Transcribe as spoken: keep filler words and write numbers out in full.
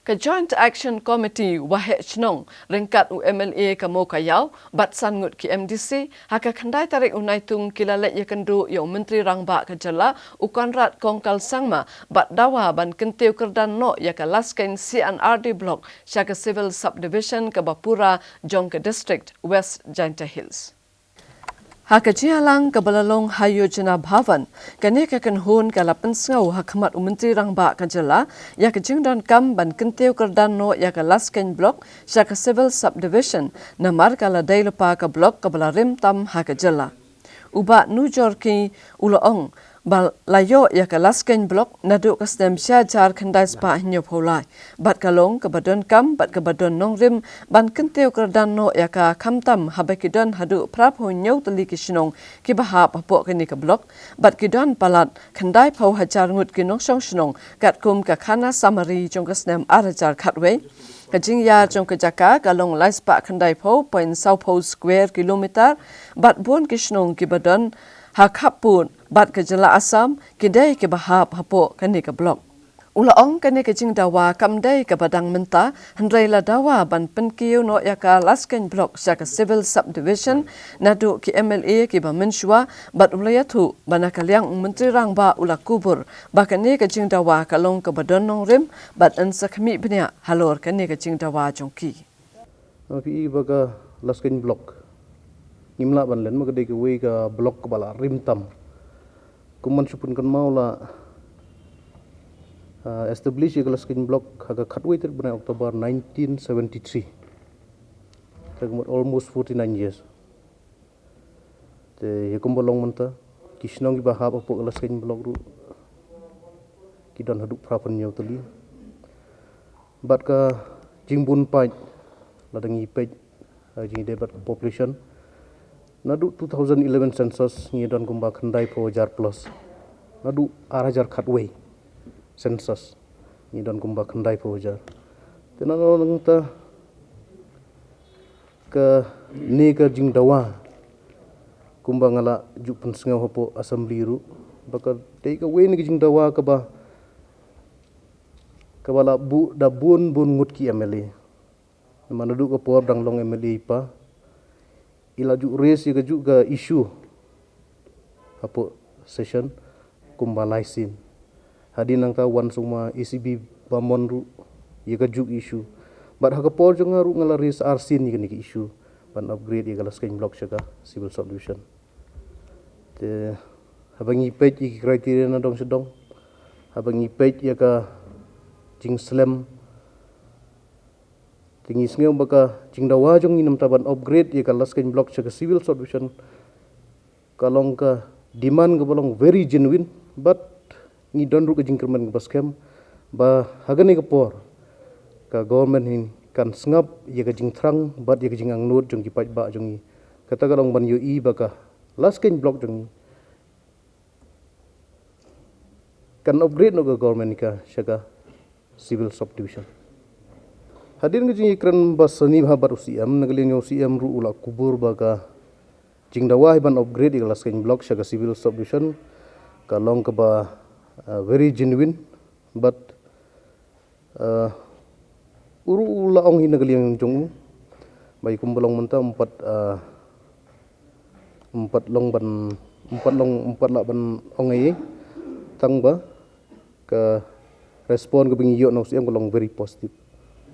Ka Joint Action Committee Waheh Chnong ryngkat u M L A ka Mowkaiaw bad san ngut ki M D C ha ka khyndai tarik u Naitung ki la leit ïakynduh ïa u Myntri Rangbah ka jylla u Conrad Kongkal Sangma bad dawa ban kyntiew kyrdan noh ïa ka Laskein C and R D Block sha ka Civil Subdivision kaba pura jong ka District West Jaintia Hills. Ha ka jingïalang kaba la long ha Yojana Bhavan, kane ka kynhun ka la pynsngew ha khmat u Myntri Rangbah ka jylla ïa ka jingdonkam ban kyntiew kyrdan noh ïa ka Laskein Block sha ka Civil Subdivision, namar ka la dei lypa ka block kaba la rim tam ha ka jylla. U Bah Nujorki u la ong ba la ïoh ïa ka Laskein Block naduh ka snem shi hajar khyndai spah hynñiewphew lai bad ka long kaba donkam bad kaba don nongrim ban kyntiew kyrdan noh ïa ka, khamtam haba ki don haduh phraphew hynñiew tylli ki shnong kiba hap hapoh kane ka block bad ki don palat khyndaiphew hajar ngut ki nongshong shnong katkum ka khana summary jong ka snem ar hajar khatwei. Ka jingïar jong ka jaka ka long lai spah khyndaiphew point sawphew square kilometer bad bun ki shnong kiba don ha khappud bad ka jylla Assam ki dei kiba hap hapoh kane ka block. U la ong kane ka jingdawa kam dei kaba dang mynta, hynrei la dawa ban pynkiew noh ïa ka Laskein Block sha ka Civil Subdivision naduh ki M L A kiba mynshuwa bad u la ïathuh ba na ka liang u Myntri Rangbah u la kubur ba kane ka jingdawa ka long kaba don nongrim bad yn sa khmih bniah halor kane ka jingdawa jong ki. Phi i ba ka Laskein Block ngim lah ban len, ma ka dei kawei ka block kaba la rim tam. Kum ban shu pynkynmaw, la, ah, establish ïa ka Laskein Block ha ka khatwei tarik bnai October nineteen seventy-three. Ka mut almost forty-nine years. Te ïa kumba long mynta, ki shnong kiba hap hapoh ka Laskein Block ruh ki don haduh phraphew hynñiew tylli. Bad ka jingbun paid, lada ngi peit, eh, jingïadei bad ka population, naduh two thousand eleven census ngi don kumba khyndaiphew hajar plus. Naduh ar hajar khatwei census ngi don kumba khyndaiphew hajar. Te na nangta kane ka jingdawa, kumba nga la ju pynsngew hapoh assembly ruh, ba ka dei kawei na ka jingdawa kaba, kaba la buh da bun bun ngut ki M L A. Namar naduh ka por dang long M L A i pa, i la ju raise ïa kajuh ka issue hapoh session kumba lai sien. Hadien nangta wan sngewma A C B Bamon ruh ïa kajuh ka issue. Bad ha ka por jong nga ruh nga la raise arsien ïa kane ka issue ban upgrade ïa ka Laskein Block sha ka Civil Subdivision. Te haba ngi peit ïa ki criteria na dong sha dong, haba ngi peit ïa ka jingslem, te ngi sngew ba ka jingdawa jong ngi namar ban upgrade ïa ka Laskein Block sha ka Civil Subdivision ka long ka demand kaba long very genuine, bad ngi don ruh ka jingkyrmen kaba skhem ba ha kane ka por ka government hi kan sngap ïa ka jingthrang bad ïa ka jingangnud jong ki paidbah jong ngi. Kata ka long ban ïohi ba ka Laskein Block jong ngi kan upgrade noh ka government ka sha ka Civil Subdivision. Hadien ka jingïakren ba sani bha bad u C M, na ka liang u C M ruh u la kubur ba ka jingdawa hi ban upgrade ïa ka Laskein Block sha ka Civil Subdivision ka long kaba, uh, very genuine, bad, uh, u ruh u la ong hi na ka liang jong u ba ïa kumba long mynta ym pat, uh, ym pat long ban, ym pat long, ym pat lah ban ong ei ei, tang ba ka respond kaba ngi ïoh na u C M ka long very positive.